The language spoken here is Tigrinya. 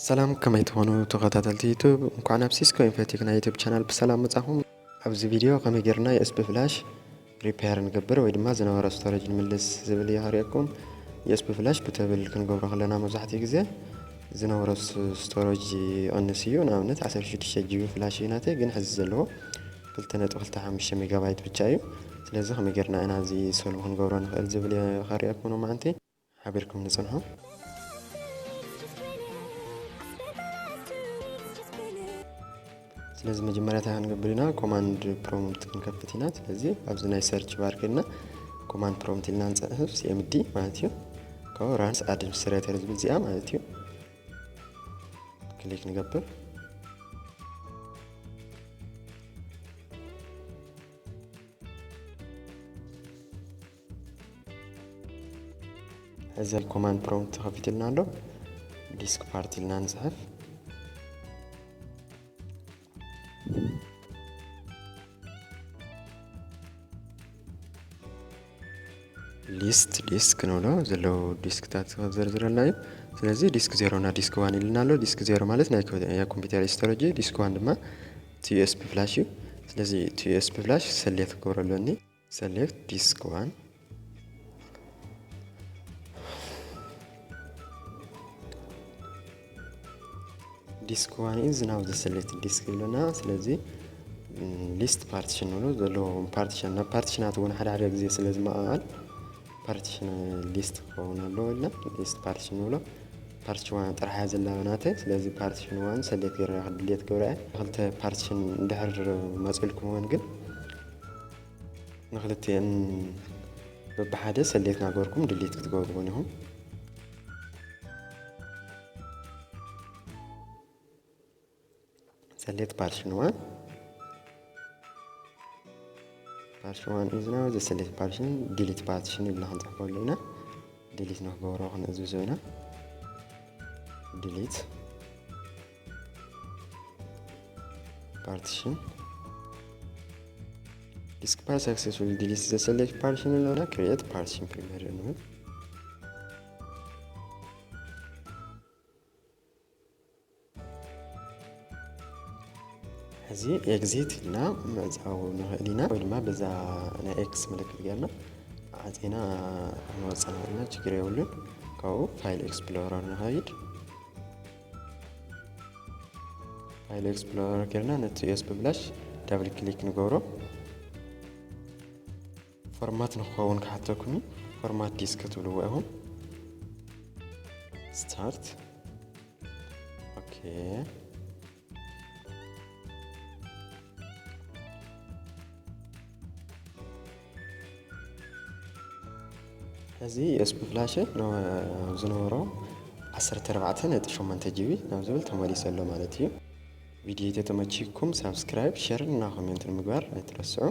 ሰላም፣ ከመይ ትኾኑ ተኸታተልቲ ዩቱብ? እንኳዕ ናብ ሲስኮ ኢንፎቴክ ናይ ዩቱብ ቻናል ብሰላም መጻኹም። ኣብዚ ቪድዮ ከመይ ጌርና ዩ ኤስ ቢ ፍላሽ ሪፔር ንገብር ወይ ድማ ዝነበረ ስቶሬጅ ንምልስ ዝብል እየ ከርእየኩም። ዩ ኤስ ቢ ፍላሽ ቡተብል ክንገብሮ ከለና መብዛሕትኡ ግዜ ዝነበሮ ስ-፣ ስቶሬጅ ይቕንስ እዩ። ንኣብነት ዓሰርተ ሽዱሽተ ጂ ቢ ፍላሽ እዩ ናተይ፣ ግን ሕዚ ዘለዎ ክልተ ነጥቢ ክልተ ሓሙሽተ ሜጋባይት ብቻ እዩ። ስለዚ ከመይ ጌርና ኢና እዚ ሶልቭ ክንገብሮ ንኽእል ዝብል እየ ከርእየኩም ሎማዓንቲ። ሓቢርኩም ንጽንሑ። ስለዚ መጀመርያ እንታይ ክንገብር ኢና? ኮማንድ ፕሮምፕት ክንከፍት ኢና። ስለዚ ኣብዚ ናይ ሰርች ባር ከድና ኮማንድ ፕሮምፕት ኢልና ንጽሕፍ፣ ሲ ኤም ዲ ማለት እዩ። ካብኡ ራንስ ኣድሚኒስትሬተር ዝብል እዚኣ ማለት እዩ። ክሊክ ንገብር። እዚ ኮማንድ ፕሮምፕት ተኸፊትልና ኣሎ። ዲስክ ፓርት ኢልና ንጽሕፍ። ሊስት ዲስክ ንብሎ፣ ዘለዉ ዲስክታት ዘርዝረልና እዩ። ስለዚ ዲስክ ዜሮ እና ዲስክ ዋን ኢልና ኣሎ። ዲስክ ዜሮ ማለት ናይ ኮ-፣ ናይ ኮምፒውተር ስቶሬጅ እዩ። ዲስክ ዋን ድማ እቲ ዩ ኤስ ቢ ፍላሽ እዩ። ስለዚ እቲ ዩ ኤስ ቢ ፍላሽ ሰሌክት ክገብሮ ኣለኒ። ሰሌክት ዲስክ ዋን። ዲስክ ዋን ኢዝ ናው ዘ ሰሌክት ዲስክ ይብለና። ስለዚ ሊስት ፓርቲሽን ንብሎ፣ ዘለዎ ፓርቲሽን፣ ናብ ፓርቲሽናት እውን ሓደ ሓደ ግዜ ስለ ዝመቓቓል ፓርቲሽን ሊስት ክኸውን ኣለዎ ኢልና ሊስት ፓርቲሽን ንብሎ። ፓርቲሽን ዋን ጥራሕ እያ ዘላ ናተይ። ስለዚ ፓርቲሽን ዋን ሰሌክት ገይረ ድሌት ክገብራ እየ። ክልተ ፓርቲሽን እንድሕር መፂኡልኩም እውን ግን ንክልቲአን በብሓደ ሰሌክት ናገርኩም ድሊት ክትገብርዎን ኢኹም። ሰሌክት ፓርቲሽን ዋን፣ ፓርቲሽን ዋን ኢዝ ናው ዘ ሰሌክት ፓርቲሽን፣ ዲሊት ፓርቲሽን ኢልና ክንጽሕፈሉ ኢና። ዲሊት ንክገብሮ ክንእዝዞ ኢና። ዲሊት ፓርቲሽን፣ ዲስክ ፓርት ሳክሰስፉሊ ዲሊት ዘ ሰሌክት ፓርቲሽን ኣለና። ክሪኤት ፓርቲሽን ፕሪሚየር ንብል። ሕዚ ኤግዚት ኢልና ምዕጻው ንኽእል ኢና፣ ወይ ድማ በዛ ናይ ኤክስ ምልክት ጌርና ዓጺና ክንወጽእ ንኽእል ኢና፣ ችግር የብሉን። ካብኡ ፋይል ኤክስፕሎረር ንኸይድ። ፋይል ኤክስፕሎረር ጌርና ነቲ ዩ ኤስ ቢ ፍላሽ ዳብል ክሊክ ንገብሮ። ፎርማት ንክኸውን ክሓተኩም እዩ። ፎርማት ዲስክ ትብልዎ ኢኹም። ስታርት። ኦኬ። እዚ ዩ ኤስ ቢ ፍላሽ ን-፣ ዝነበሮ ዓሰርተ ኣርባዕተ ነጥቢ ሸሞንተ ጂ ቢ ናብ ዝብል ተመሊሱ ኣሎ ማለት እዩ። ቪድዮ ተተመቺኩም ሳብስክራይብ፣ ሼር እና ኮሜንት ንምግባር ኣይትረስዑ።